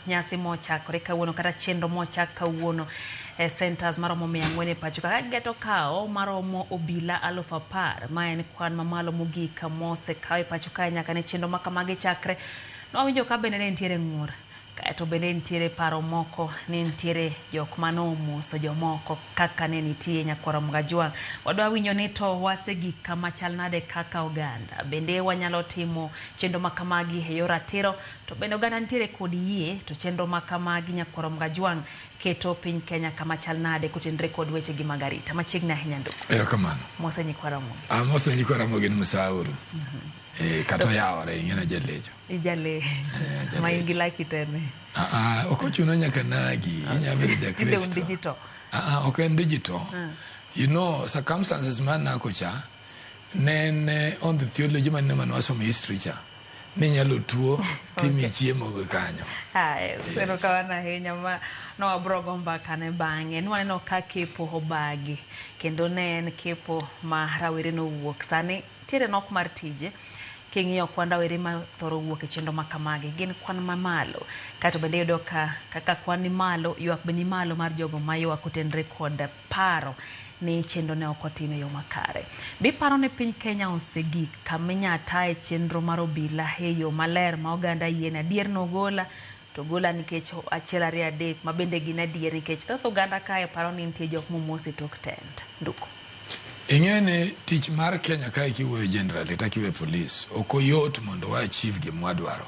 nyasi mochakore kawuono kata chenro mochak kawuono e centers maromo 400 e pacho ka gigeto kawo maromo obila 10,000, ma en kwan mamalo mogik mosekaw e pacho kae nyaka ne chenro ma kamagi chakre. Nwawinjo ka bende ne nitiere ng'ur, kaeto bende nitiere paro moko ni nitiere jok manomoso jomoko kaka ne nitie nyakwar Mgajwang'. Wadwa winjo ni to wasegik kama chal nade kaka oganda, bende wanyalo timo chenro ma kamagi e yor ratiro, to bende oganda nitiere kod yie to chenro ma kamagi nyakwar Mgajwang' keto piny Kenya kama chal nade kotenre kod weche gi mag arita. Machiegni ahinya ndugu. Erokamano. Mose nyikwa Ramogi. Amose nyikwa Ramogi ni musauru. Kata oyawore ing'e jalecho. Ijale. Ma in gi laki tene. Ah, ok ochuno nyaka nagi. Inya bedo Tinde un jakristo. digital. Ah, ok en digital. Circumstances man nako cha ne en on the theology man mane wasomo history cha. Ni nyalo tuo timi chiemo go kanyo. Haya, erokamano ahinya ma no wabro go mbaka ne bang'e. Nwaneno ka kepo obagi kendo ne en kepo ma rawere nowuok. Sani nitiere nok mar tije. King'iyo kwan rawere ma thoro wuok e chenro ma kamagi gin kwan mamalo. Kaeto bende iyudo ka kaka kwan ni malo, ywak be ni malo mar jogo ma ywak kotenre kod paro ni chenro ne ok otim e yo makare. Be iparo ni piny Kenya osegik kama inya taye chenro mar obila e yo maler ma oganda yie ni adier nogola to gola nikech achiel ariyo adek ma bende gin adier nikech thoth oganda kae paro ni nitie jok momos e tok tent. Nduku. Ing'e ni tich mar Kenya kae kiwuoyo generally ta kiwe police ok oyot mondo wa achieve gima wadwaro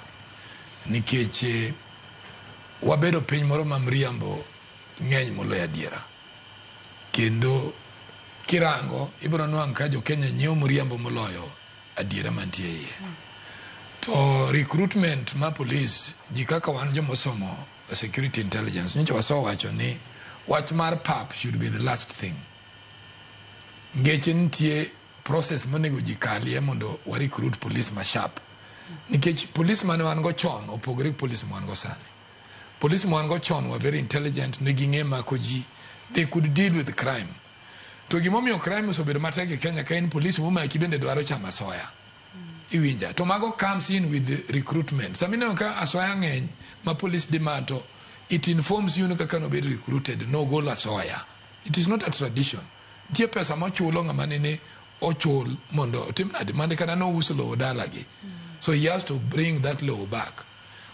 nikech wabedo piny moro ma mriambo ng'eny moloyo adiera kendo kirango ibiro nwang' ka jo Kenya nyiewo mriambo moloyo adiera mantie iye. To recruitment ma police ji kaka wan jomosomo security intelligence nyocha wasewacho ni wach mar pap should be the last thing. Ngeche nitie process monego ji kalie mondo wa recruit police ma sharp. Nikech police mane wan go chon opogore gi police ma wan go sani. Police ma wan go chon were very intelligent, ne ging'e mako ji, they could deal with crime. To gimomiyo crime osebedo matek e Kenya ka en police momaki bende dwaro chamo asoya. Iwinja. To mago comes in with the recruitment. Sama ineno ka asoya ng'eny ma police demand to it informs you ni kaka nobed recruited nogol asoya. It is not a tradition. Nitie pesa mochulo ng'ama nene ochul mondo otim nade mane kata nouso lowo dalagi. So he has to bring that lowo back.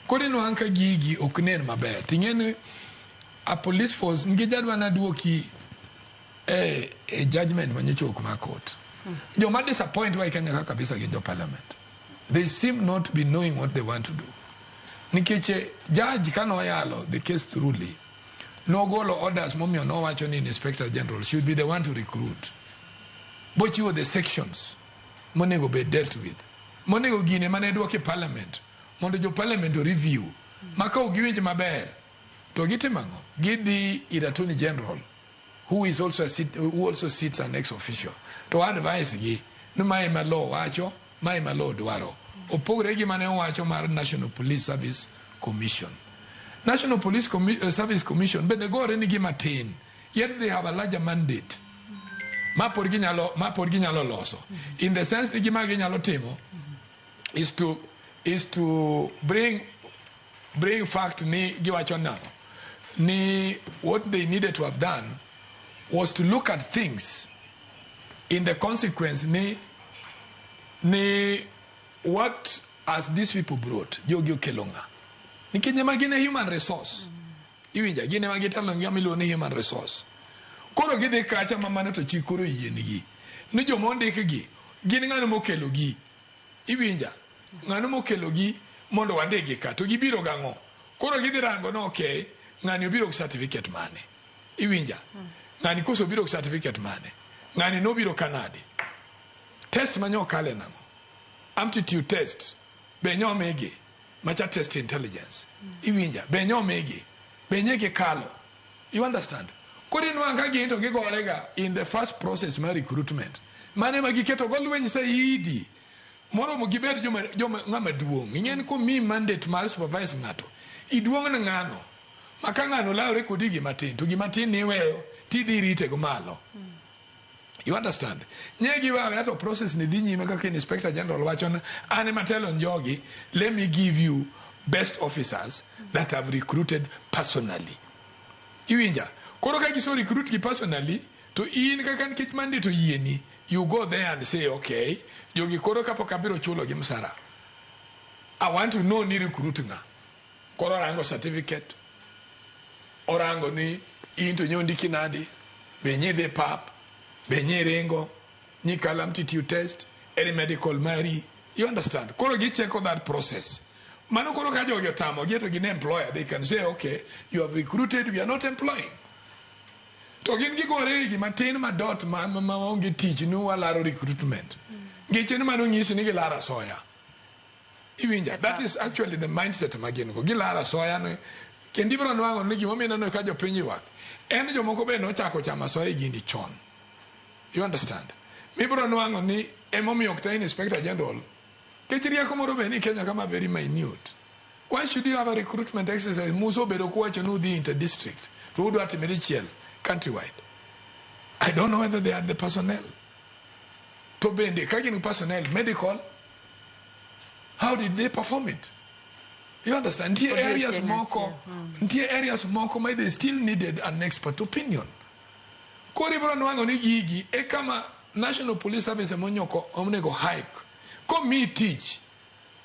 Koro inwang'o ka gigi ok nen maber. Ting'e ni a police force nikech adwa naduoki e judgment manyocha ok mar court. Joma disappoint wa e Kenya ka kabisa gin jo parliament. They seem not be knowing what they want to do. Nikech judge kanoyalo the case thoroughly, nogolo orders momiyo nowacho ni inspector general should be the one to recruit. Bochiwo the sections monego bed dealt with. Monego gine mane duok e parliament mondo jo parliament o review. Ma ka ok giwinj maber to gitimo ang'o? Gidhi ir attorney general who is also a sit, who also sits an ex officio to advise gi ni mae ma law wacho, mae ma law dwaro. Opogore gi mane owacho mar National Police Service Commission. National Police Service Commission bende gore ni gima tin, yet they have a larger mandate ma pod ginyalo, ma pod ginyalo loso. In the sense ni gima ginyalo timo is to bring fact ni giwacho nang'o ni what they needed to have done was to look at things in the consequence ni what has these people brought, jogi okelo ng'a, nikech ema gin e human resource. Iwinja, gin ema gitelo ngima miluongo ni human resource. Koro gidhi kacha ma mano to chik koro oyienigi ni joma ondikgi gin ng'ano mokelo gi. Iwinja, ng'ano mokelo gi mondo wandikgi ka to gibiro gang'o. Koro gidhi rango ni okay, ng'ani obiro gi certificate mane. Iwinja, ng'ani koso obiro gi certificate mane, ng'ani nobiro kanade, test manyo okale nang'o, aptitude test be nyomigi macha test intelligence. Iwinja, be nyomigi be nye gikalo. You understand? Koro inwang' ka gin to gigore ga in the first process mar recruitment. Mane ma giketo go lweny saidi moromo gibed joma ng'ama duong'. Ing'e ni komiyi mandate mar supervise ng'ato, iduong' ne ng'ano. Ma ka ng'ano lawre kodi gima tin, to gima tin ni iweyo tidhi irite go malo. You understand? Nye giweyo to process ni dhi nyime kaka Inspector General wacho ni an ema telo ne jogi, let me give you best officers that have recruited personally. Iwinja? Koro ka giso recruit gi personally, to in kaka nikech mandate oyieni, you go there and say, "Okay, jogi koro kapok abiro chulo gi msara, I want to know ni recruit ng'a." Koro orango certificate, orango ni in to nyondiki nadi, be nyidhi pap, be nyiringo, nyikalo aptitude test, eri medical mari, you understand? Koro gicheko that process. Mano koro ka jogi otamogi to gin employer, they can say, "Okay, you have recruited, we are not employing." To gin gigore e gima tin madot ma onge tich ni walaro recruitment. Ngeche ni mano nyisi ni gilaro asoya. Iwinja? That is actually the mindset ma gin go. Gilaro asoya ni kendo ibiro nwang'o ni gimomiyo ineno ka jopiny ywak. En jomoko be nochako chamo asoya e gini chon. You understand? Mibiro nwang'o ni emomiyo ok ta inspector general. Kech rieko moro be ni Kenya kama very minute. Why should you have a recruitment exercise? Muso obedo kuwacho ni udhi inter district to udwa time dichiel countrywide. I don't know whether they had the personnel. To bende ka gin personnel medical, how did they perform it? You understand? Nitie areas Odiochieng' moko, achiel. nitie areas moko ma they still needed an expert opinion. Koro ibiro nwang'o ni gigi e kama National Police Service emonyoko onego hike. Komiyi tich,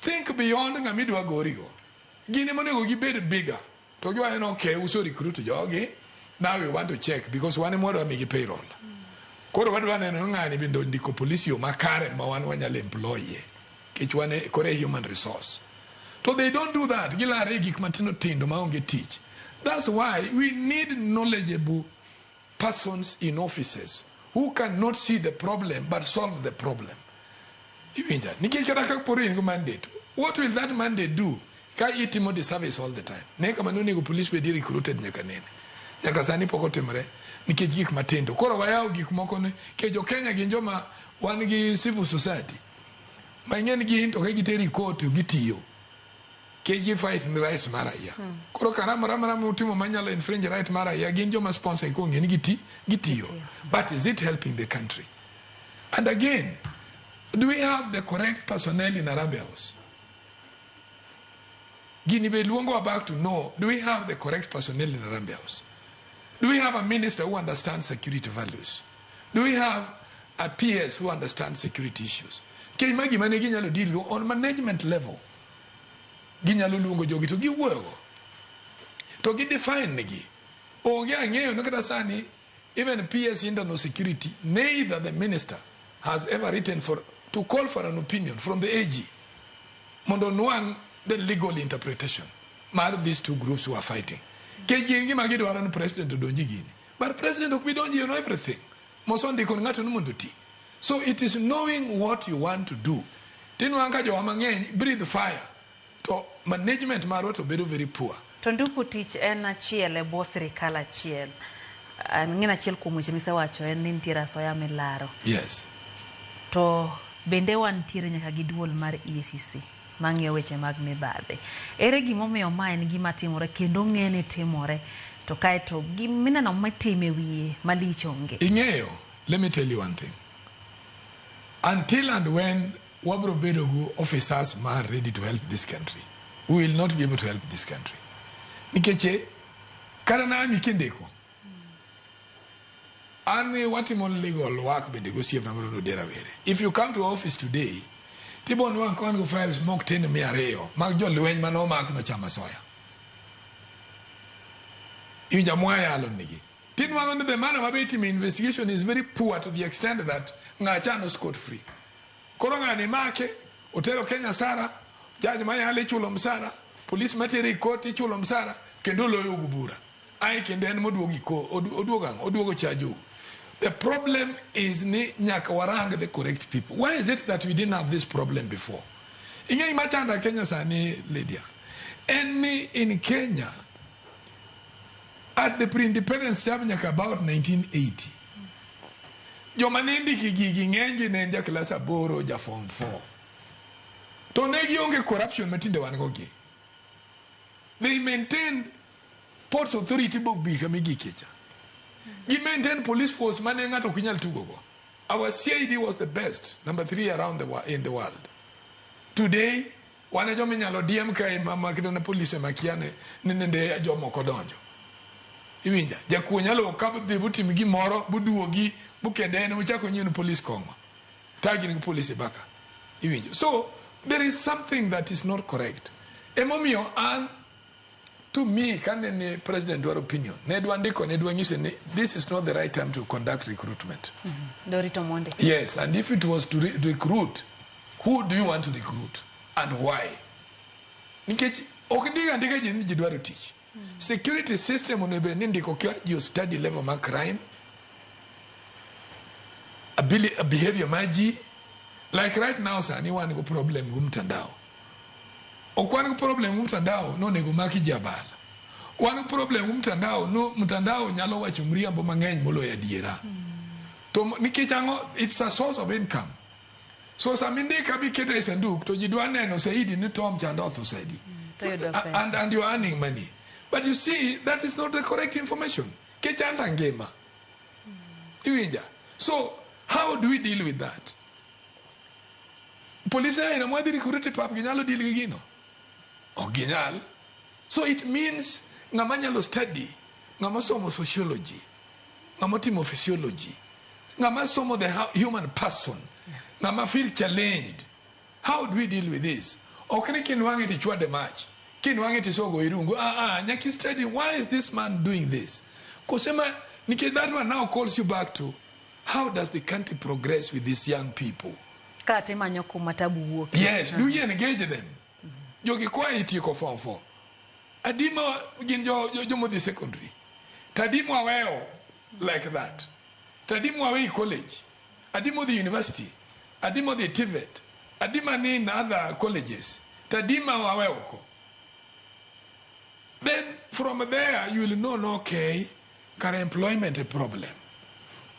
think beyond ng'ama idwa gorigo. Gin ema onego gibed bigger. To giwacho ni okay, uso recruit jogi, now we want to check because wan ema wadwa migi payroll. Koro wadwa neno ni ng'ani bende ondiko police yo makare ma wan wanyalo employ ye. Nikech wan e koro e human resource. To they don't do that. Gilare e gik matindo tindo maonge tich. That's why we need knowledgeable persons in offices who cannot see the problem but solve the problem. Iwinja? Nikech kata ka poro in gi mandate, what will that mandate do ka itimo disservice all the time? Ne kama nonego police bedi recruited nyaka nene. Nyaka sani pok otimore nikech gik matindo. Koro wayawo gik moko ni ke jo Kenya gin joma wan gi civil society. Ma ing'e ni gin to ka giteri court to gitiyo. Kech gi fight ni rights mar raia. Koro kara moro amora mutimo manyalo infringe right mar raia gin joma sponsor ikong'e ni gitiyo. But is it helping the country? And again, do we have the correct personnel in Harambee House? Gini be luongowa back to know, do we have the correct personnel in Harambee House? Do we have a minister who understands security values? Do we have a PS who understands security issues? Kech ma gima ne ginyalo deal go on management level. Ginyalo luongo jogi to giwuoyogo. To gi define negi. Onge ang'eyo ni kata sani even PS internal security, neither the minister has ever written for to call for an opinion from the AG mondo nwang' the legal interpretation mar these two groups who are fighting. Kech gin gima gidwaro ni president odonji gini. But president ok bi donji on everything. Mosondiko ni ng'ato ni mondo oti. So it is knowing what you want to do. Tinwang' ka jowa mang'eny breathe fire to management marwa to bedo very poor. To nduku tich en achiel e bwo sirikal achiel. Ang'e achiel kuom weche misewacho en ni nitiere asoya milaro. Yes. To bende wantiere nyaka gi duol mar EACC mang'iyo weche mag mibadhi. Ere gimomiyo ma en gima timore kendo ng'e ni timore to kaeto gimineno mitime wiye malich onge. Ing'eyo, let me tell you one thing. Until and when wabro bedo gi officers ma are ready to help this country, we will not be able to help this country. Nikech kata na ami kindiko, an watimo legal work bende gosiepna moro nodera were. If you come to our office today, tibo nwang' ka wan go files mok tin 200 mag jolweny manomak nochamo asoya. Iwinjo mwayalo nigi. Tinwang'o ni the manner mabe itimo investigation is very poor to the extent that ng'acha no scot free. Koro ng'ani make, otero Kenya sara, judge mayale ichulo msara, police matere e court ichulo msara, kendo oloyo go bura. Ae kendo en moduogo iko, oduogo ang'o? Oduogo chajou. The problem is ni nyaka warang the correct people. Why is it that we didn't have this problem before? Ing'e gima chanda Kenya sani, Lydia? En ni in Kenya, at the pre-independence chap nyaka about 1980, joma ne ndiki gigi ng'eny gi ne en ja klas 8, ja form 4. To ne gionge corruption matinde wan go gi. They maintained Ports Authority bok bi kama igikie cha. Gi maintain police force mane ng'ato ok nyal tugo go. Our CID was the best, number 3 around the in the world. Today, Wan e joma inyalo diem kae ma kata na polise makia ni nende jomoko donjo. Iwinja? Jakuo nyalo ka dhi botim gimoro boduogi bokende en ochako nyiewo ni polis kong'o. Ta gin gi polise baka. Iwinjo? So there is something that is not correct. Emomiyo an to me kane ni president dwaro opinion ne dwa ndiko ne dwa nyise ni this is not the right time to conduct recruitment. Dorito mondi. Yes, and if it was to recruit, who do you want to recruit and why? Nikech ok ndik andika ji ni ji dwaro tich. Security system onego bed ni ndiko ka ji study level mar crime, behavior mar ji. Like right now sani wan go problem gi mtandao. Ok wan go problem gi mtandao nonego maki ji abala. Wan go problem gi mtandao no mtandao nyalo wacho mriambo mang'eny moloyo adiera. To nikech ang'o it's a source of income. So sama indika bikete e sanduk to ji dwa neno saidi ni Tom chande otho saidi. To yudo pesa. And you're earning money. But you see, that is not the correct information. Kech anta ngima. Iwinja? So, how do we deal with that? Polise aina mwadhi recruit e pap ginyalo deal gi gino? Ok ginyal. So it means ng'ama nyalo study, ng'ama somo sociology, ng'ama timo physiology, ng'ama somo the human person, ng'ama feel challenged. How do we deal with this? Ok ni kinwang'e tichwade mach, kinwang'e tisogo irungu. Ah, ah, nyaka study why is this man doing this? Kosema, nikech that one now calls you back to how does the country progress with these young people? Kata imanyo kuma tabu wuokie. Yes, do you engage them? Jogi koa itieko form 4. Adima gin jo jomodhi secondary. Tadimo aweyo like that. Tadimo away college. Adimo the university. Adimo the TVET. Adima ni in other colleges. Tadima aweyo ko. Then from there you will know no, okay, kar employment a problem.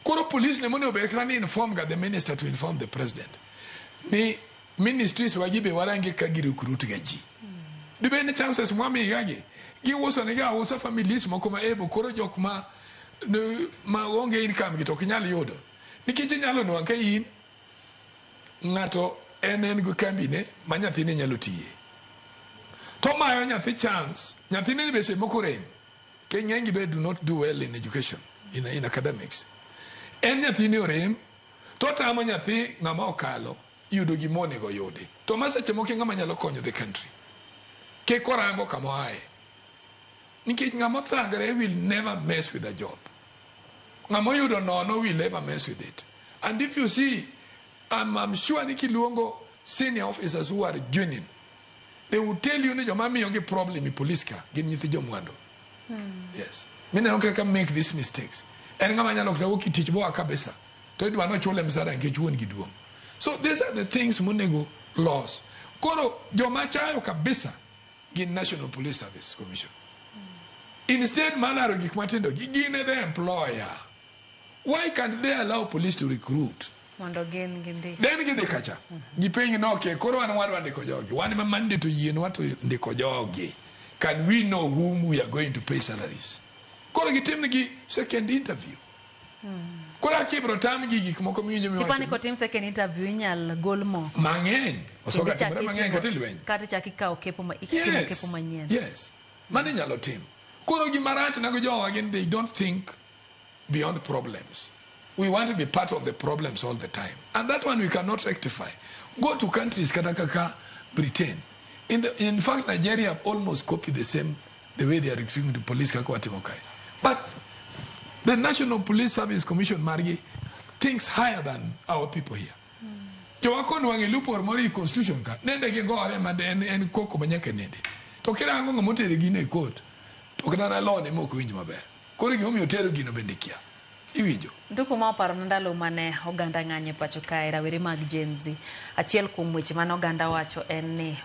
Koro police ne monego bed kata ni inform ga the minister to inform the president. Ni ministries wagi be warange ka gi recruit ga ji. Dibed ni chances mwamiga gi giuso negi ausa families moko ma ebo koro jok ma ma onge income gi to ok nyal yudo. Nikech inyalo nwang' ka in ng'ato en gi kambine ma nyathine nyalo tiye. To mayo nyathi chance, nyathine be seche moko rem. Ke ng'eny gi be do not do well in education, in academics. En nyathine orem, to tamo nyathi ng'ama okalo yudo gima onego yudi. To ma seche moko e ng'ama nyalo konyo the country. Kik orango kama oaye. Nikech ng'ama othagre will never mess with a job. Ng'ama oyudo nono will never mess with it. And if you see, I'm sure ni kiluongo senior officers who are genuine, they will tell you ni joma miyogi problem e police ka gin nyithi jomwandu. Yes. Mineno kaka make these mistakes. En ng'ama nyalo kata wuok e tich boa kabisa. To idwa nochule msara nikech wuon gi duong'. So these are the things monego los. Koro joma chayo kabisa gin National Police Service Commission. Instead mar laro gik matindo gi gin e the employer. Why can't they allow police to recruit? Mondo gin gindik. Then gidhi kacha. Gipenj no okay, koro wan wadwa ndiko jogi. Wan ema mandate oyienwa to ndiko jogi. Can we know whom we are going to pay salaries? Koro gitim negi second interview. Koro akibro tam gi gik moko miwinjo Tipani miwacho. kotim second interview inyal gol moko. Mang'eny. Osoga Kendo ichak timore mang'eny itimo- kata e lweny. Kata ichak ikawo kepo ma itimo kepo manyien. Yes. Mano inyalo tim. Koro gima rach na go jowa gin they don't think beyond problems. We want to be part of the problems all the time. And that one we cannot rectify. Go to countries kata kaka Britain. In fact, Nigeria have almost copied the same, the way they are recruiting the police kaka watimo kae. But the National Police Service Commission margi thinks higher than our people here. Jowa konwang'e loophole moro e constitution ka, nende gigore ma en koko ma nyaka nende. To kirango ng'ama otero gino e court, to kata na law ne mok winj maber. Koro gimomiyo otero gino bende kia. Iwinjo? Nduku ma oparo na ndalo mane oganda ng'anyo e pacho kae rawere mag Gen Z. Achiel kuom weche mane oganda wacho en ni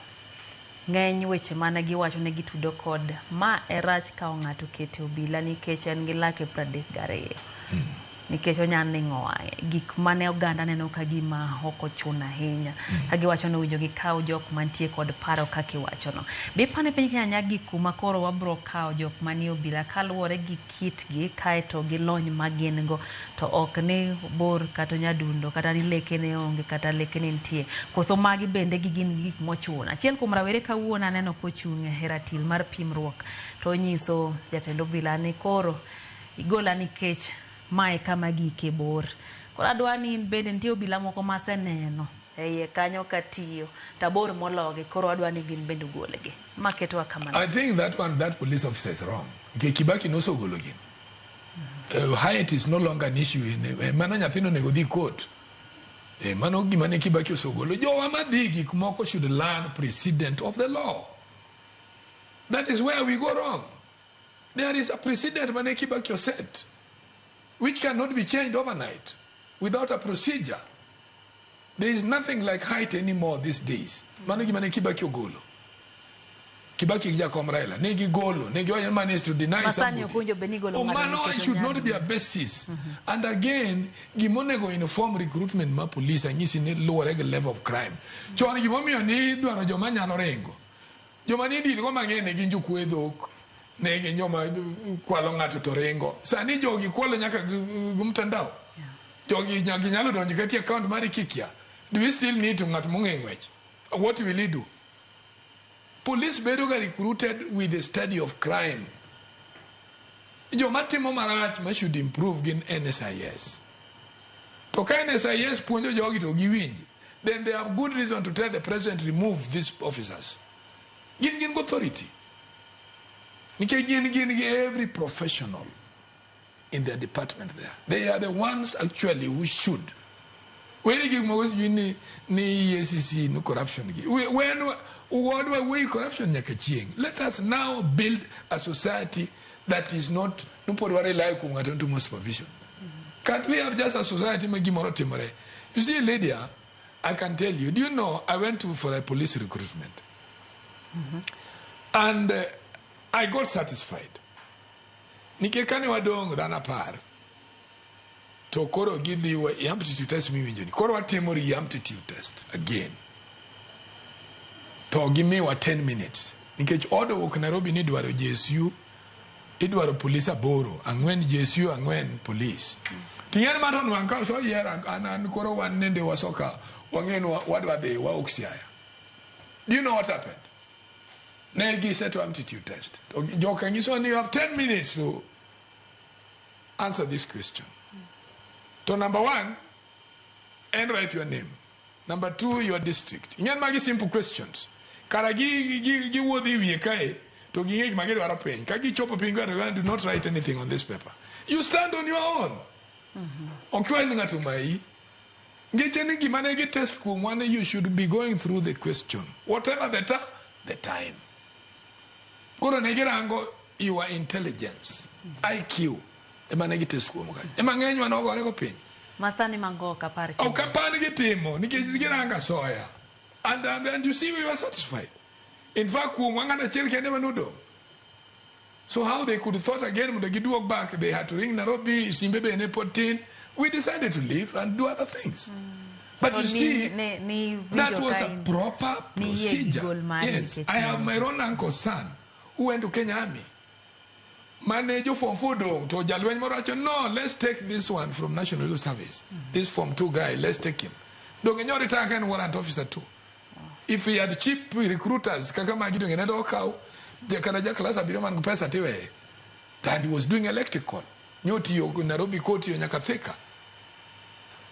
ng'eny weche mane giwacho ne gitudo kod ma e rach kawo ng'ato kete obila nikech en gi lake 32. Nikech onya ning'o wang'e. Gik mane oganda neno ka gima ok ochuno ahinya. Ka giwacho ni owinjo gikaw jok mantie kod paro kaka iwachono. Be ipani piny Kenya nya gik kuma koro wabro kawo jok manie obila kaluwore gi kitgi kaeto gi lony ma gin go to ok ni bor kata nyadundo kata ni leke ne onge kata leke ne nitie. Koso magi bende gi gin gik mochuno. Achiel kuom rawere kawuono aneno kochung' e ratil mar pimruok to onyiso jatend obila ni koro igola nikech mae kama gike bor. Koro adwa ni in bende nitie obila moko maseneno e iye kanyo katiyo tabor mologi koro adwa ni gin bende ugolgi. Ma ketowa kama I think that one, that police officer is wrong. Nikech Kibaki nosegolo gino. Height is no longer an issue. Mano nyathino onego dhi court. Mano gima ne Kibaki osegolo. Jowa madhi gik moko should learn precedent of the law. That is where we go wrong. There is a precedent mane Kibaki set, which cannot be changed overnight without a procedure. There is nothing like height anymore these days. Mano gima ne Kibaki ogolo. Kibaki gi Jakom Raila ne gigolo, ne giwacho ni man is to deny Masani somebody. ok owinjo bed ni igolo Oh, ng'ato mano nikech should not be a onyalo. basis. And again, gimonego inform recruitment ma police anyisi ni luwore gi level of crime. Chon gimomiyo ni idwaro joma nyalo ringo. Joma ni deal go mang'eny ne gin jokwe dhok, ne gin joma kwalo ng'ato to ringo. Sani jogi kwalo nyaka gi mtandao. Jogi ginyalo donjo kata e account mari kikia. Do we still need to ng'at mong'e ng'wech? What will he do? Police bedo ga recruited with the study of crime. Joma timo marach ma should improve gin NSIS. To ka NSIS puonjo jogi to giwinj, then they have good reason to tell the president remove these officers. Gin authority. Nikech gin gi every professional in their department there. They are the ones actually who should. Weri gik moko sijui ni EACC ni corruption gi. When wadwa wuoyi corruption nyaka chieng'. Let us now build a society that is not no pod wa rely kuom ng'ato timo supervision. Can't we have just a society ma gimoro timore? You see, Lydia, I can tell you, do you know, I went to for a police recruitment. And I got satisfied. Nikech kane wadong' dhano 10, to koro gidhi wa e aptitude test miwinjo ni. Koro watimo re-aptitude test again. To gimiwa 10 minutes. Nikech order wuok Nairobi ni idwaro JSU, idwaro police 8, 4 JSU, 4 police. To ing'e ni ma to nwang' ka oseyier an koro wan nende wasoka wang'e ni wadwa dhi waok Siaya. Do you know what happened? Ne giseto aptitude test. To joka nyisowa ni you have 10 minutes to answer this question. To number 1, and write your name. Number 2, your district. Ing'e magi simple questions. Kara gi wuodhi e wiye kae, to ging'e gima gidwaro piny. Ka gichopo piny ka, do not write anything on this paper. You stand on your own. Ok iwach ni ng'ato mayi. Ngeche ni gima ne gi test kuomwa ni you should be going through the question. Whatever the time. Koro ne girango your intelligence, IQ. Ema ne gi test kuom kanyo. Ema ng'enywa nogore go piny. Masani mago ok apar Ok apar ni gitimo, nikech girango asoya. And you see we were satisfied. In fact, kuomwa ng'ato achiel kende ema nodong'. So how they could thought again mondo giduog back, they had to ring Nairobi, simbe be ne pod tin. We decided to leave and do other things. But To you see, ni that winjo was ka a in proper ni yie gi procedure. gol mari Yes, nikech I have ni my own uncle's son who went to Kenya Army. Mane jo form 4 dong, to jalweny moro wacho, no, let's take this one from National Youth Service. This form 2 guy, let's take him. Dong e nyori taka en warrant officer 2. If he had cheap recruiters, kaka magi dong e ne do kaw, kata ja class abiriyo man gi pesa tiweye. And he was doing electrical. Nyotiyo Nairobi kotiyo nyaka Thika.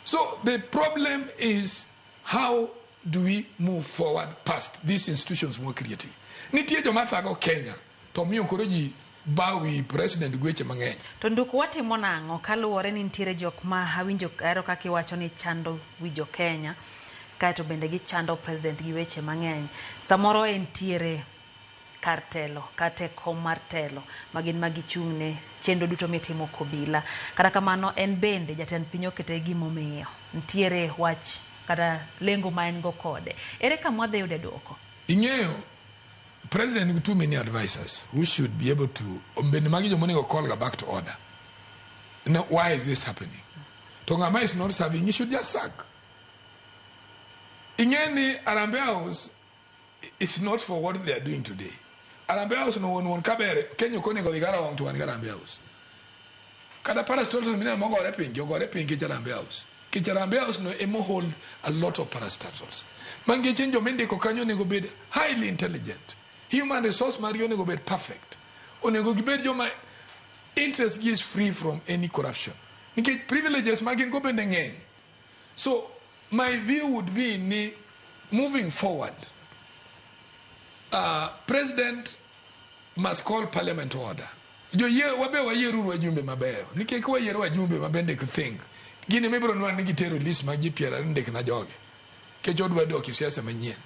So the problem is how do we move forward past these institutions more creating? Nitie joma thago Kenya to miyo koro ji bawi president gweche mang'eny. To nduk watimo nang'o kaluwore ni nitiere jok ma awinjo ahero kaka iwacho ni chando wi jo Kenya, kaeto bende gichando president gi weche mang'eny. Samoro entiere kar telo kata e kom mar telo ma gin ma gichung' ne chenro duto mitimo kobila. Kata kamano en bende jatend piny okete gimomiyo nitiere wach kata lengo ma en go kode. Ere kama wadhi yude duoko? Ing'eyo president nigi too many advisors who should be able to bende magi joma onego call ga back to order. No, why is this happening? To ng'ama is not serving, he should just sack. Ing'e ni Harambee House is not for what they are doing today. Harambee House no wuon wuon kabere, Kenya ok onego dhi Karawang' to wan gi Harambee House. Kata parastatals mineno mogore piny gi ogore piny kech Harambee House. Kech Harambee House no emo hold a lot of parastatals. Mangeche joma indiko kanyo onego bed highly intelligent. Human resource margi onego bed perfect. Onego gibed joma interest gi is free from any corruption. Nikech privileges ma gin go bende ng'eny. So my view would be ni moving forward, president must call parliament to order. Joyie wabe wayieruru wajumbe mabeyo. Nikech ka wayiero wajumbe mabende think. Gin ema ibiro nwang' ni gitero list mag ji 20 ndik na jogi. Nikech odwa dok e siasa manyien.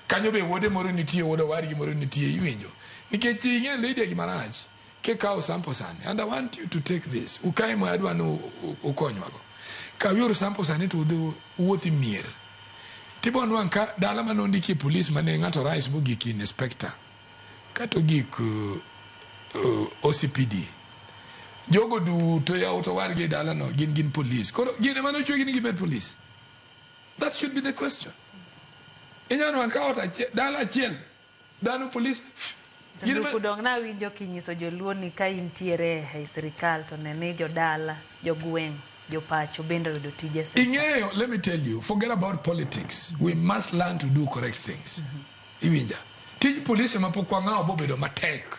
Kanyo be wuode moro nitie, wuod owadgi moro nitie, iwinjo. Nikech ing'e Lydia gima rach. Kikawo sample sani, and I want you to take this. Ukae ma adwa ni ukonywago. Kawiuru sample sani to udhi uwuothi mier. Tibo nwang' ka dala mane ondikie police mane ng'ato rise mogik inspector. Kata ogik OCPD. Jogo duto yawuot owadgi e dalano gin police. Koro gin ema nochwegi ni gibed police. That should be the question. Inyalo nwang' ka ot achiel, dala achiel, dhano police. Nduku dong nawinjo kinyiso joluo ni ka intiere e sirikal to ne ni jodala, jogweng', jopacho bende oyudo tije e sirikal. Ing'eyo, let me tell you, forget about politics. We must learn to do correct things. Iwinja. Tij polise ma pok wang'awo bobedo matek.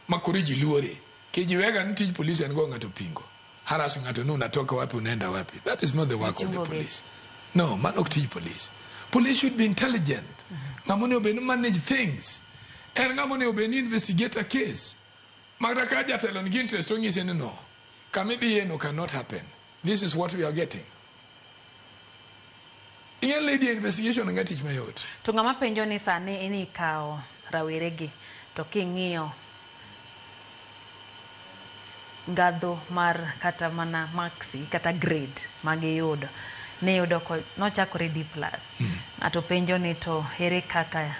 Ma koro ji luore. Kiji wega ni tij polise en go ng'ato pingo. Harass ng'ato ni unatoka wapi unaenda wapi. That is not the work of the police. No, mano ok tij police. Police should be intelligent. Ng'ama onego bed ni manage things. En ng'ama onego bed ni investigate a case. Makata ka jatelo nigi interest to onyise ni no. Kama idhiye no cannot happen. This is what we are getting. Ing'e lady investigation nga tich mayot. To ng'ama penjo ni sani ni ikawo raweregi to king'iyo ngadho mar kata mana maksi kata grade magiyudo niyudo ko nochakore D plus. Ng'ato penjo ni to ere kaka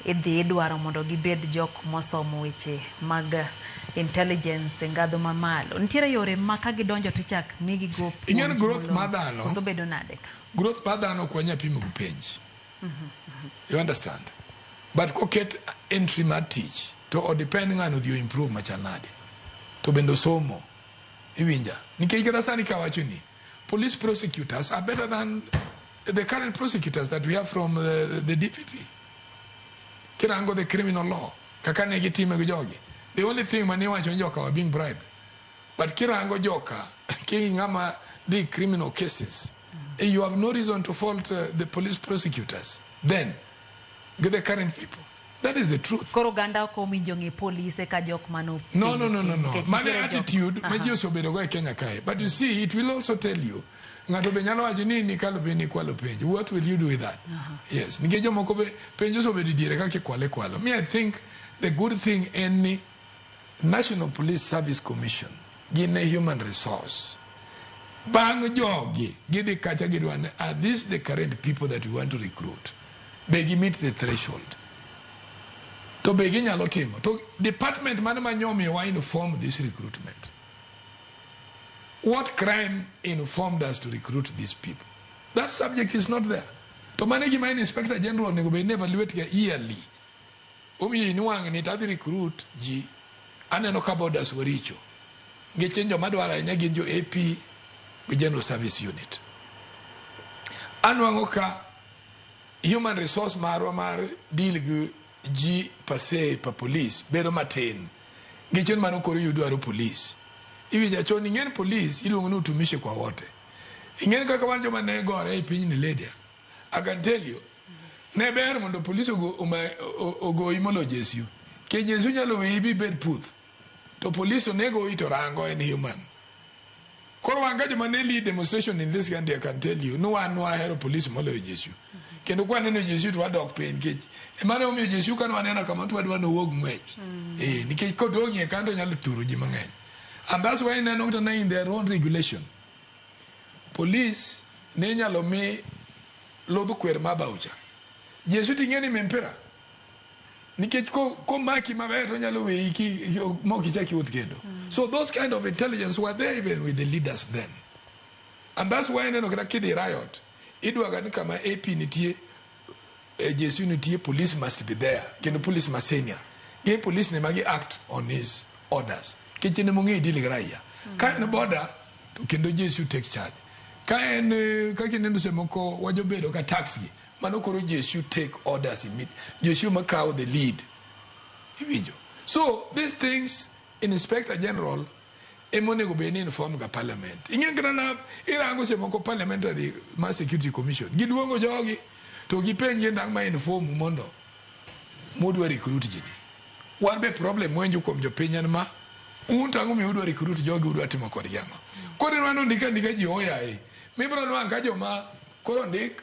idhi idwaro mondo gibed jok mosomo weche mag intelligence e ngadho mamalo. Nitiere yore ma ka gidonjo tichak migi go Ing'e ni growth mar dhano koso bedo nade ka? Growth mar dhano ok wanyal pimo gi penj. You understand? But koket entry mar tich to o depend ng'ano odhi o improve machal nade. To bende osomo. Iwinja? Nikech kata sani kawacho ni police prosecutors are better than the current prosecutors that we have from the DPP. Kirango the criminal law, kaka ne gitime gi jogi. The only thing mane iwacho ni joka were being bribed. But kirango joka, ki ng'ama dhi criminal cases, you have no reason to fault the police prosecutors then, with the current people. That is the truth. Koro oganda ok owinjo ng'i polise ka jok mano No. Mane attitude ma ji osebedo go e Kenya kae. But you see, it will also tell you. Ng'ato be nyalo wacho ni nikalo penj nikwalo penj. What will you do with that? Yes. Nikech jomoko be penj osebedo diere kaka ikwale kwalo. Me, I think the good thing en ni National Police Service Commission gin e human resource. Bang' jogi gidhi kacha gidwa ni are these the current people that we want to recruit? Be gi meet the threshold? To be ginyalo timo? To department mane ma nyomiyowa inform this recruitment? What crime informed us to recruit these people? That subject is not there. To mane gima en Inspector General onego bed ni evaluate ga yearly. Omiyo in wang' ni tadhi recruit ji aneno ka borders waricho. Nikech joma dwaro ahinya gin jo AP gi General Service Unit. Anwang'o ka human resource marwa mar deal gi ji per se pa police bedo matin. Nikech mano koro idwaro police. Iwinjo chon ing'en police iluongo ni utumishi kwa wote. Ing'en kaka wan joma ne gore e piny ni Lydia. I can tell you. Ne ber mondo police ogoyi molo jesu. Ke jesu nyalo weyi bibed puth. To police to ne goyi to rango en human. Koro wan ka joma ne lead demonstration in this country, I can tell you, no wan wahero police moloyo jesu. Kendo kwa neno jesu to wadok piny nikech emane omiyo jesu ka waneno kama to wadwa nowuog ng'wech. Nikech kodong'ie kanyo to nyalo turo ji mang'eny. And that's why ineno kata na in their own regulation. Police ne inyalo mi ludh kwer ma baucha. Jesu ting'e ni mpira. Nikech komaki maber to onyalo weyi mok ichak iwuoth kendo. So those kind of intelligence were there even with the leaders then. And that's why ineno kata kidhi riot, idwaga ni kama AP nitie, JSU nitie, police must be there. Kendo police ma senior. Gi police ni magi act on his orders. Nikech en emong'eyo deal gi raia. Ka en border, to kendo JSU take charge. Ka en, kaka ineno seche moko wajobedo ka tax gi, mano koro JSU take orders immediately. JSU makawo the lead. Iwinjo. So these things, Inspector General emonego bed ni inform ga parliament. Ing'e kata na irango seche moko parliamentary ma security commission. Giluongo jogi to gipenj gi nang' ma inform mondo mudwa recruit ji ni. Wan be problem mwenjo kuom jopiny en ma un to ang'o miyo udwa recruit jogi udwa timo kodgi ang'o. Koro inwang'o ni ondik andika ji oyaye. Mibiro nwang' ka joma koro ondik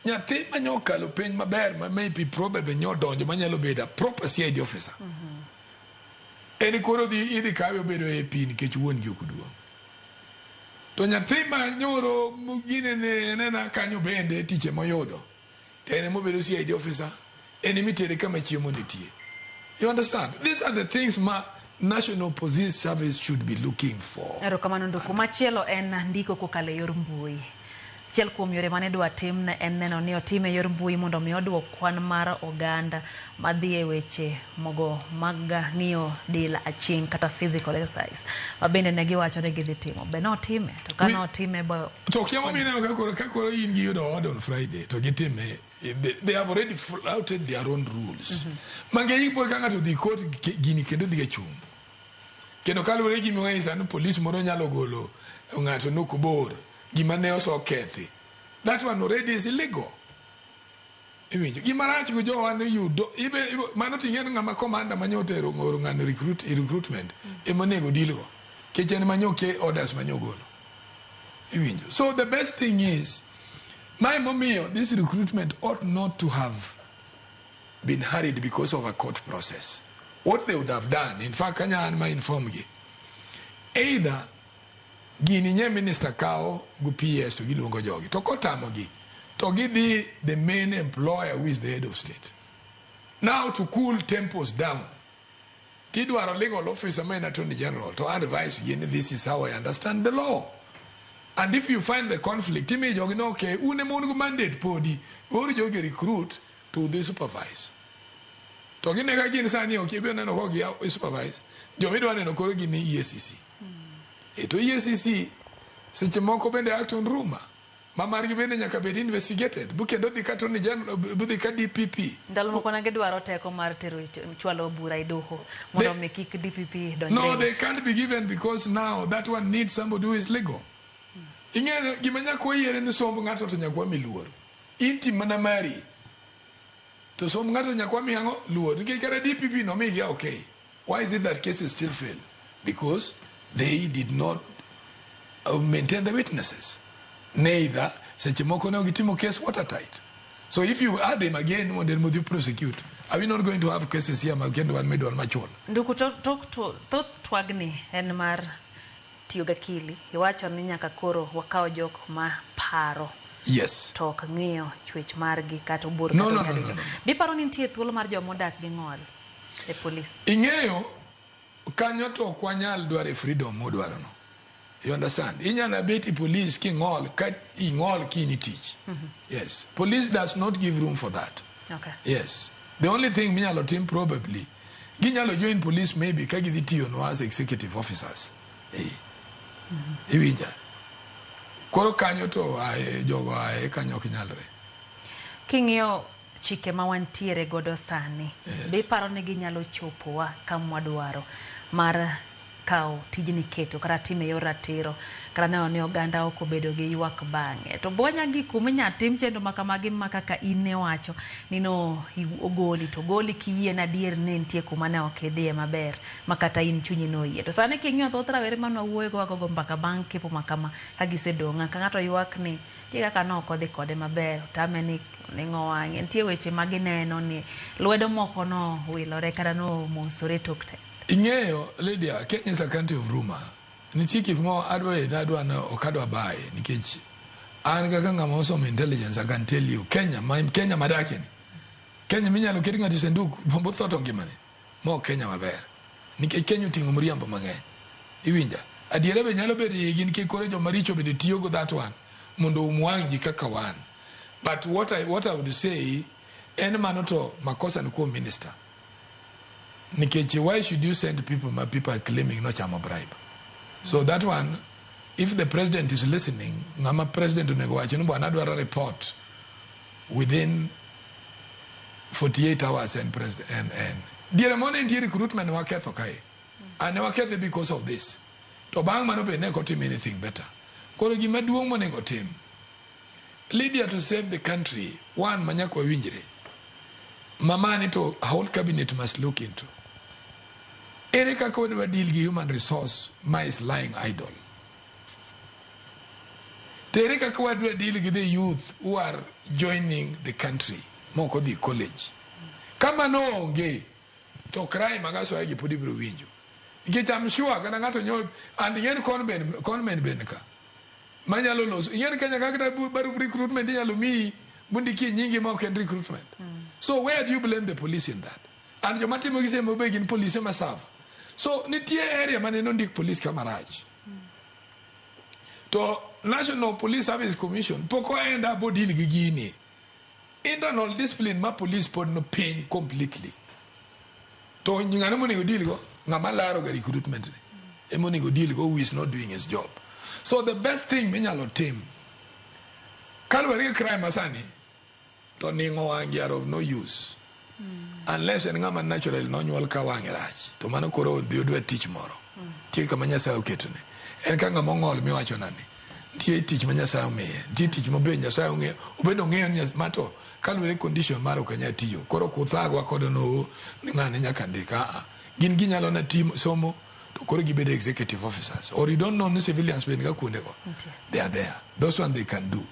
nyathi manyo okalo penj maber ma maybe probably nyo donjo manyalo bedo a proper CID officer. En koro dhi idhi kawe obedo AP nikech wuon gi ok duong'. To nyathi ma nyoro gine ne nena kanyo bende tich emoyudo. To en emobedo CID officer, en emitere kama chiemo nitie. You understand? These are the things ma National Police Service should be looking for. Erokamano Nduku. Machielo en ndiko kokalo e yor mbui. Achiel kuom yore mane idwa tim ne en neno ni otime e yor mbui mondo mi oduok kwan mar oganda madhi e weche mogo mag ng'iyo del aching' kata physical exercise ma bende ne giwacho ni gidhi timo. Be notime? To ka notime bo To kia momiyo ineno ka koro in gi yudo order on Friday to gitime they have already flouted their own rules. Mang'eny pod ka ng'ato odhi court gini kendo dhi ga chung'. Kendo kaluwore gi gima sani police moro nyalo golo ng'ato nokobor gima ne osekethi. That one already is illegal. Iwinjo. Gima rach go jowa ni yudo mano ting'e ni ng'ama commander manyo otero oro ng'ano recruitment ema onego deal go. Nikech en manyo ke orders manyo golo. Iwinjo. So the best thing is mae momiyo this recruitment ought not to have been hurried because of a court process. What they would have done, in fact, kanya an ma inform gi, either gini nye minister kawo go PS to giluongo jogi, to kotamogi, to gidhi the main employer who is the head of state. Now to cool tempers down, tidwaro legal officer ma en attorney general to advise gi ni this is how I understand the law. And if you find the conflict, imiyo jogi no okay, un ema un gi mandate podi, or jogi recruit to dhi supervise. To gine ka gin sani ok ibiro neno ka gi supervise. Joma idwa neno koro gin EACC. E to EACC seche moko bende act on rumor. Ma margi bende nyaka bed investigated. Bu kendo dhi ka attorney general, bu dhi ka DPP. Ndalo moko ne gidwaro teko mar tero chwalo bura e doho mondo mi kik DPP donjre. No, they can't be given because now that one needs somebody who is legal. Ing'eyo gima nyaka wayiere ni somb ng'ato to nyaka wami luor. In tim mana mari. To somb ng'ato nyaka wami ang'o? Luor. Nikech kata DPP nomigi okay. Why is it that cases still fail? Because they did not maintain the witnesses. Neither seche moko ne ok gitimo case watertight. So if you add him again mondo en modhi prosecute, are we not going to have cases here ma kendo wan midwar machon? Nduku to thoth twagni en mar tiyo gi akili. Iwacho ni nyaka koro wakaw jok ma paro to ok ng'iyo chwech margi kata obor No, kata no, no, onyalo no, no. Biparo ni nitie thuolo mar joma odak gi ng'ol e polis? Ing'eyo kanyo to ok wanyal dwaro freedom modwaro no. You understand? Inyalo bet e police king'ol ka ing'ol kini tich. Yes. Police does not give room for that. Yes. The only thing minyalo tim probably, ginyalo join police maybe ka gidhi tiyo as executive officers. Eh. Iwinja. Koro kanyo to ae jogo ae kanyo ok nyalre. King'iyo chike ma wantiere godo sani, Yes. be iparo ni ginyalo chopowa kamwadwaro mar kawo tijni keto kata time yor ratiro kata neno ni oganda ok obedo gi ywak bang'e to bonya gi kuma inya tim chenro ma kamagi ma kaka in ne wacho ni no ogoli to ogoli kiyie na adier ni nitie kuma ne ok idhiye maber ma kata in chunyi noyie to sani king'iyo thoth rawere mane wawuoyo go wagogo mbaka bang' kepo ma kama ka gisedong' ka ng'ato ywak ni nitie kaka ne ok odhi kode maber otame ni oning'o wang'e nitie weche ma gineno ni lwedo moko no wilore kata nomosore tok te. Ing'eyo, Lydia, Kenya is a country of rumor. Nitie gik mo adwa adwa no ok adwa baye nikech an kaka ng'ama osomo intelligence I can tell you Kenya ma Kenya madake ni. Kenya minyalo ket ng'ato e sanduk botho to ngimane. Ma ok Kenya maber. Nikech Kenya oting'o mriambo mang'eny. Iwinja? Adiera be nyalo bedo e igi nikech koro joma richo bende tiyo go that one mondo oum wang' ji kaka wan. But what I would say en mano to makosa ni kuom minister. Nikech why should you send people ma people are claiming nochamo bribe? So that one, if the president is listening, ng'ama president onego wach ni bwana adwaro report within 48 hours en president en diere mo ne nitie recruitment waketho kae and ne wakethe because of this to bang' mano be ne ok otim anything better. Koro gima duong' monego tim, Lydia, to save the country, one ma nyaka wawinjre mamani to whole cabinet must look into ere kaka wadwa deal gi human resource ma is lying idle. To ere kaka wadwa deal gi the youth who are joining the country mok odhi college. Ka mano onge to crime mag asoya gi pod ibiro winjo nikech I'm sure kata ng'ato nyo and ing'eni conmen ben ka manyalo loso. Ing'eni Kenya ka kata barup recruitment inyalo miyi mondikie nyingi ma ok en recruitment. So where do you blame the police in that? And joma timo gi semo be gin polise ma serve. So nitie area mane nondik police kama rach to National Police Service Commission pok oenda bo deal gi gini. Internal discipline ma police pod no piny completely. To ng'ano monego deal go? Ng'ama laro ga recruitment ni ema onego deal go, who is not doing his job. So the best thing minyalo tim kaluwore gi crime masani to ning'o wang' are of no use unless en ng'ama naturally nonyuol ka wang'e rach, to mano koro dhi odwa tich moro. Nitie kama Nyasaye oketone en ka ng'ama ong'ol miwacho nani nitie tich ma Nyasaye omiye, nitie tich mabe Nyasaye ong'eyo obende ong'eyo ni ma to kaluwore gi condition mare ok anyal tiyo. Koro kuthagwa kode no ni ng'ane nyaka ndik aa gin ginyalo na timo somo to koro gibedo executive officers, or you don't know ni civilians bende ka kuondego. Nitie. They are there, those one they can do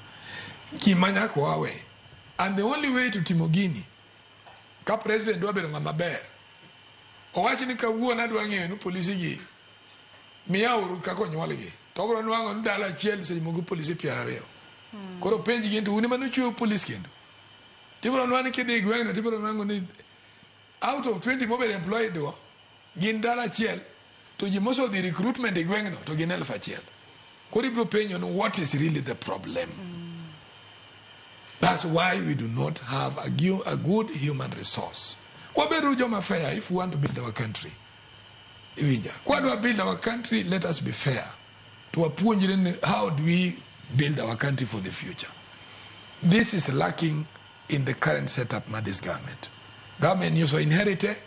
gima nyaka wawe. And the only way to timo gini, ka president dwa bedo ng'ama ber, owach ni kawuono adwa ng'eyo ni polisi gi miyauru kaka onyuolgi, to obiro nwang'o ni dala achiel seche moko polisi 20. Koro penj gi to un ema nochweyo polis kendo tibiro nwang'o ni kidhi e gweng'no tibiro nwang'o ni out of 20 mobedo employed go gin dala achiel, to ji mosodhi recruitment e gweng'no to gin 1000. Koro ibiro penjo ni what is really the problem? That's why we do not have a good human resource. Wabedo joma fair if we want to build our country. Iwinja? Kwadwa build our country, let us be fair. To wapuonjre ni how do we build our country for the future. This is lacking in the current setup mar this government. Government nyoso inherite,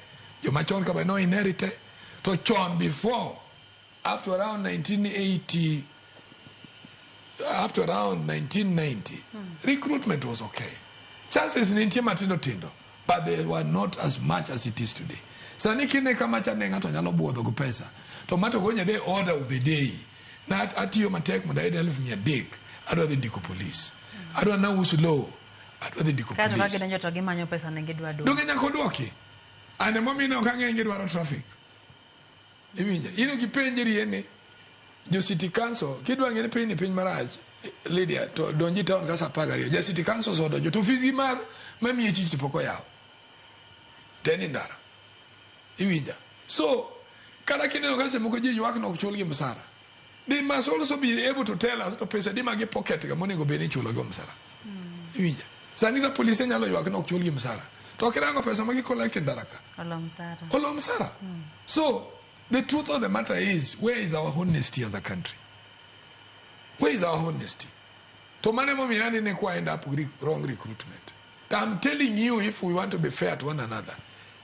joma chon ka be no inherite, to chon before, up to around 1980, up to around 1990, recruitment was okay. Chances nitie matindo tindo, but they were not as much as it is today. Sani kine kama cha ne ng'ato nyalo buodho go pesa. To mato gonya the order of the day. Na atiyo matek mondo ayud 300,000, adwa dhi ndiko police. Adwa na uso lowo, adwa dhi ndiko Kaeto ka police. gidonjo to gimanyo pesa ne gidwa duoko. Donge nyaka oduoki? An emomiyo ineno ka ng'eny gi dwaro traffic. Iwinjo? In ok ipenjri ni jo city council kidwa ng'e ni piny ni piny marach, Lydia, to donji town ka saa 12 ja city council osedonjo to ofis gi mar mamiyi tich to pok oyaw te ni ndara. Iwinja? So kata kineno ka seche moko ji ywak ni ok chulgi msara, they must also be able to tell us to pesa di ma gi pocket ga monego bed ni ichulo go msara. Iwinja? Sani ka polise nyalo ywak ni ok chulgi msara, to kirango pesa ma gi collect e ndara ka Olo msara. Olo msara. So the truth of the matter is, where is our honesty as a country? Where is our honesty? To mano emomiyo anene kwa end up with wrong recruitment. I'm telling you, if we want to be fair to one another,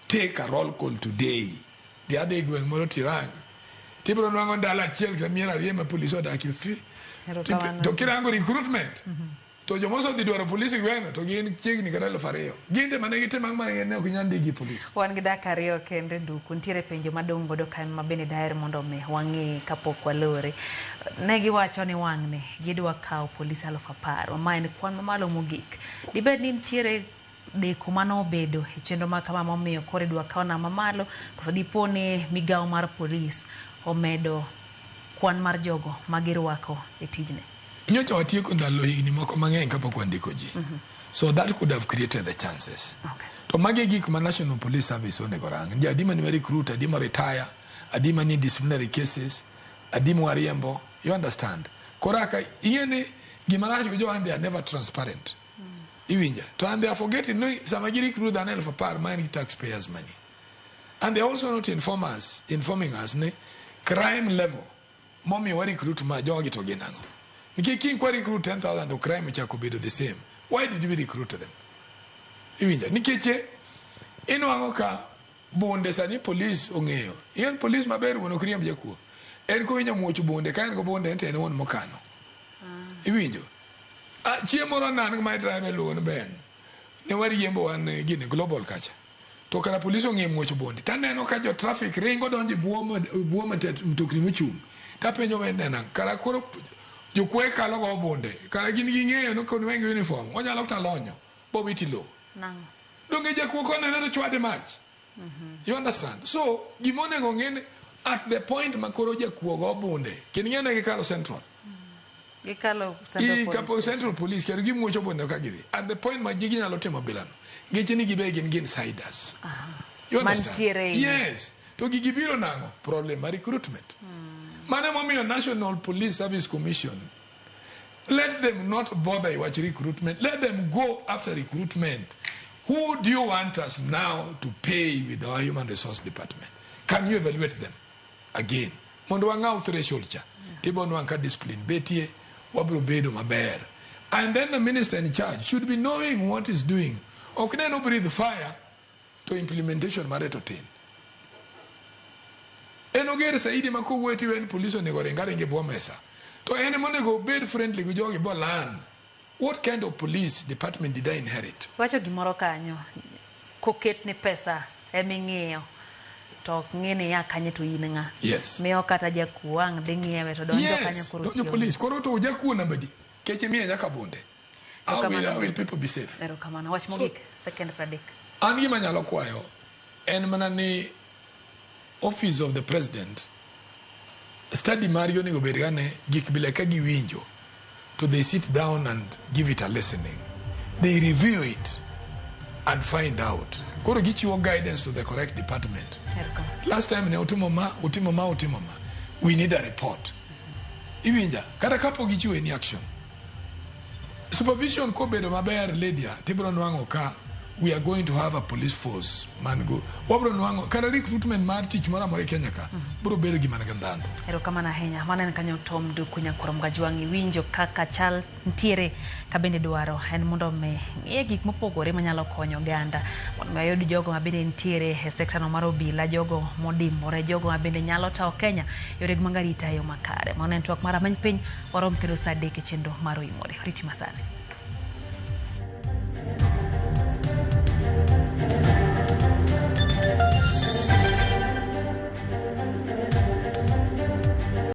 take a roll call today. Dhi adhi e gweng' moro tirang tibiro nwang'o ndalo achiel kata mier ariyo ma polis odakie fi. Erokamano. To kirango recruitment to joma osedhi dwaro polis e gweng'no to gin chiegni kata 2000. Gin te mane gitimo ang'o mane ne ok inyal ndikgi polis? Wan gi dakika 2 kende nduku. Nitiere penjo madong' godo ka ma bende daher mondo mi wang'i kapok walore. Ne giwacho ni wang'ni gidwa kawo polis 10,000. Ma en kwan mamalo mogik. Dibed ni nitiere deko manobedo e chenro ma kama momiyo koro idwa kaw namba mamalo, koso dipo ni migawo mar polis omedo kwan mar jogo ma girwako e tijni? Nyocha watieko ndalo higni moko mang'eny kapok wandiko ji. So that could have created the chances. To magi e gik ma National Police Service onego rang. Ji adi mane recruit, adi ma retire, adi manie disciplinary cases, adi mwariembo. You understand? Koro aka ing'e ni gima rach gi jowa they are never transparent. Iwinja? To and they are forgetting ni sama gi recruit dhano 10,000 ma en gi taxpayers money. And they are also not informing us ni crime level momiyo wa recruit ma jogi to gin ang'o. Nikech kiny kwa recruit 10,000 to crime ochako bedo the same. Why did we recruit them? Iwinja? Nikech inwang'o ka bunde sani police ong'eyo. Ing'e police maber wuon ok riemb jakuo. En kowinjo muoch bunde ka en go bunde en to en wuon mokano. Iwinjo? Ah, chieng' moro ne an gi my driver iluongo ni Ben. Ne wariembo wan gini global kacha. To kara police ong'e muoch bunde. Taneno ka jo traffic ringo donjo e bwo mtokni mochung'. Tapenjo Ben neno ang'o? Kara koro jokuoye kalo go bunde. Kara gin ging'eyo ni konweng' uniform. Onyalo kata lonyo. Bowit e lowo. Nang'o? Donge jakuo koneno to chwade mach. You understand? So, gima onego ng'e ni at the point ma koro jakuo go bunde, kendo ing'e ni gikalo Central. Gikalo Central Police kapo Station. Central Police kendo gimuocho bunde ka gidhi. At the point ma gigi nyalo timo bilano, ngeche ni gibe gin gi insiders. You understand? Mantiere iye. Yes. To gigi biro nang'o? Problem mar recruitment. Mano emomiyo National Police Service Commission, let them not bother wach recruitment. Let them go after recruitment. Who do you want us now to pay with our human resource department? Can you evaluate them again? Mondo wang'aw threshold cha. Tibo nwang' ka discipline betie, wabro bedo maber. And then the minister in charge should be knowing what he's doing. Ok ne no breathe fire to implementation mare to tin. En oger saidi ma kowuoyo tiwe ni police onego ring aringa e bwo mesa. To en ema onego obed friendly gi jogi bo learn. What kind of police department did I inherit? Wacho gimoro kanyo, koket ni pesa eming'iyo to ok ng'i ni ya kanye to in ng'a. Yes. Miyo kata jakuo ang' dhi ng'iewe to donjo kanyo Yes, koro donjo tiyo. police. Koro to jakuo namba di? Keche miye nyaka bunde. How will people be safe? Erokamano. Wach mogik, second 30. An gima nyalo kwayo en mana ni office of the president study margi onego bed ga ne gik bila ka giwinjo to they sit down and give it a listening. They review it and find out. Koro gichiwo guidance to the correct department. Erokamano. Last time ne utimo ma, utimo ma, utimo ma. We need a report. Iwinja, kata kapok gichiwo any action. Supervision kobedo maber Lydia, tibiro nwang'o ka we are going to have a police force man go. Wabiro nwang'o kata recruitment mar tich moro amora e Kenya ka biro bedo gima nigi ndhandhu. Erokamano ahinya. Mano en kanyo Tom Nduku nyakwar Mgajwang' iwinjo kaka chal ntiere ka bende dwaro en mondo mi ng'iye gik mopogore manyalo konyo oganda mondo mi wayud jogo ma bende ntiere e sekta no mar obila, jogo modimbore, jogo ma bende nyalo tawo Kenya yore mag arita e yo makare. Mano en twak mar Amany Piny, warom kendo saa 3 e chenro mar Oimore. Oriti masani.